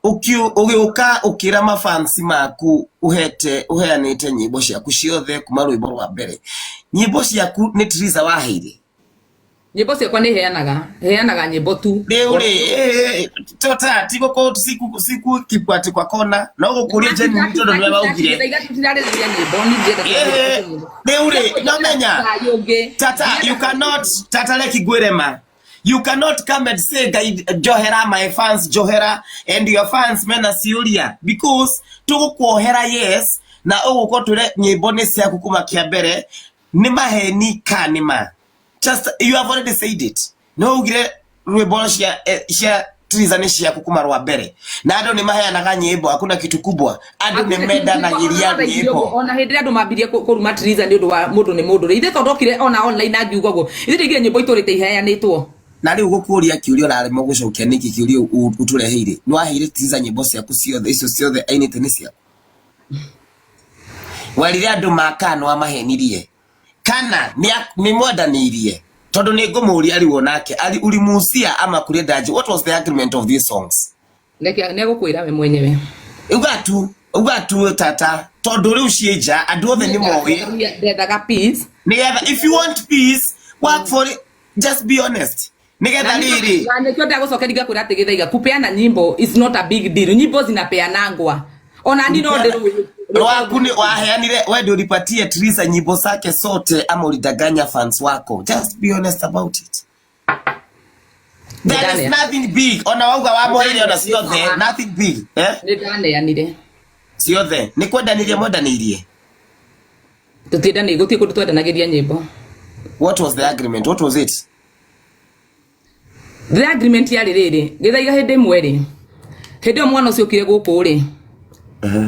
Ũgĩũka ũkĩra mafansi maku ũhete ũheanĩte nyĩmbo ciaku ciothe kuma rwĩmbo rwa mbere. Nyĩmbo ciaku nĩ Triza waheire? Nyĩmbo ciakwa nĩ heanaga, heanaga nyĩmbo tu. Rĩu rĩ, tota ti gũkũ siku siku kipwati kwa kona no gũkũria genuine tondũ nĩwe waugire. Tũtirarĩrĩria nyĩmbo, niĩ ndĩrenda Eh, rĩu rĩ, no menya tata you cannot, tata reki ngwĩre ma, you cannot come and say ngai njohera, my fans njohera, and your fans mena ciũria because tũgũkuohera, yes, na ũgũkorwo twĩre nyĩmbo nĩ ciaku kuma kĩa mbere nĩ maheni ka nĩ ma. Just you have already said it, no ugire rwĩmbo cia Triza nĩ ciaku kuma rwa mbere na andũ nĩ maheanaga nyĩmbo, hakuna kitu kubwa, andũ nĩ mendanagĩria nyĩmbo. Ona hĩndĩ ĩrĩa andũ mambirie kũruma Triza nĩ ũndũ wa mũndũ nĩ mũndũ rĩ, ithe tondũ okire ona online angiuga ũguo, ithe ndaigire nyĩmbo itũrĩte iheanĩtwo. Na rĩu gũkũria kĩũria ũraremwo gũcokia nĩkĩ? Kĩũria ũtũreheire, nĩ waheire Triza nyĩmbo ciaku ciothe, icio ciothe ainĩte nĩ ciaku? Werire andũ maka nĩ wamahenirie kana nĩ mwendanĩirie? Tondũ nĩ ngũmũria rĩu onake ali ulimuusia ama kurendaji, what was the agreement of these songs? Reke nĩegũkwĩra we mwenyewe. Uga tu, uga tu tata, tondũ rĩu ciĩ nja, andũ othe nĩ moĩ. Ndethaga peace. Nĩgetha if you want peace, work for it, just be honest, nĩgetha rĩrĩ. Na nĩkĩo ndagũcokeria ngakwĩra atĩ Gĩthaiga, kupeana nyimbo is not a big deal. Nyimbo zinapeanangwa, ona ni no ndĩrũĩ. Rwaku nĩ waheanire, we ndio ulipatie Teresa nyimbo zake zote ama ulidanganya fans wako? Just be honest about it. There is nothing big, ona wauga wamũheire ona ciothe, nothing big, eh. Nĩ ndaneanire. Ciothe nĩ kwendanĩria mwendanĩirie? Tũtiendani, gũtirĩ kũndũ twendanagĩria nyĩmbo. What was the agreement? What was it? The agreement yarĩ rĩrĩ, Gĩthaiga, hĩndĩ ĩmwe rĩ, hĩndĩ ĩyo mwana ũcio okire gũkũ rĩ,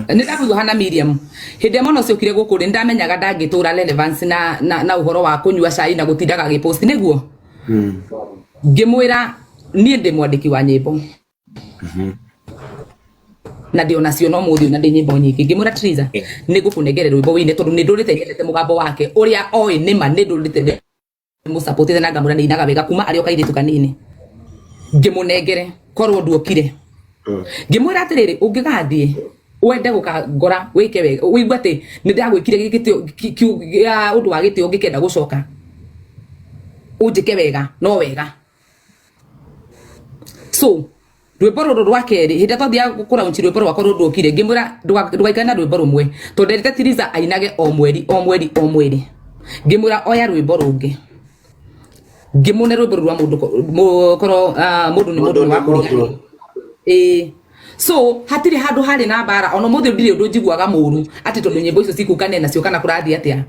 nĩ ndakũigua hana Miriam, hĩndĩ ĩrĩa mwana ũcio okire gũkũ rĩ, nĩ ndamenyaga ndangĩtũra relevance na ũhoro wa kũnyua cai na gũtindaga agĩpost, nĩguo ngĩmwĩra niĩ ndĩ mwandĩki wa nyĩmbo na ndĩ onacio no mũthĩ na ndĩ nyĩmbo nyingĩ. Ngĩmwĩra, "Triza, nĩ ngũkũnengere rwĩmbo wĩine," tondũ nĩ ndũrĩte nyendete mũgambo wake ũrĩa oĩ nĩma nĩ ndũrĩte mũsapotete na ngamwĩra nĩ inaga wega kuma arĩ o kairĩtu kanini. Ngĩmũnengere korwo nduokire, ngĩmwĩra atĩrĩrĩ, ũngĩgathiĩ wende gũkangora wĩke wega, ũigue atĩ nĩ ndagwĩkire gĩtĩo gĩa ũndũ wa gĩtĩo, ũngĩkenda gũcoka ũnjĩke wega no wega. So rwĩmbo rũrũ rwa kerĩ, hĩndĩ ĩrĩa twathiaga kũraunchi rwĩmbo rwakwa rũrũ ndũkire, ngĩmwĩra ndũgaikare na rwĩmbo rũmwe tondũ nderĩte Tiriza ainage o mweri o mweri o mweri. Ngĩmwĩra oya rwĩmbo rũngĩ, ngĩmũne rwĩmbo rũu rwa mũndũ korwo mũndũ nĩ mũndũ nĩ wa kũriganĩrwo. Ĩĩ, so hatirĩ handũ harĩ na mbara. Ona ũmũthĩ ndirĩ ũndũ njiguaga mũru atĩ tondũ nyĩmbo icio cikũngania nacio kana kũrathiĩ atĩa.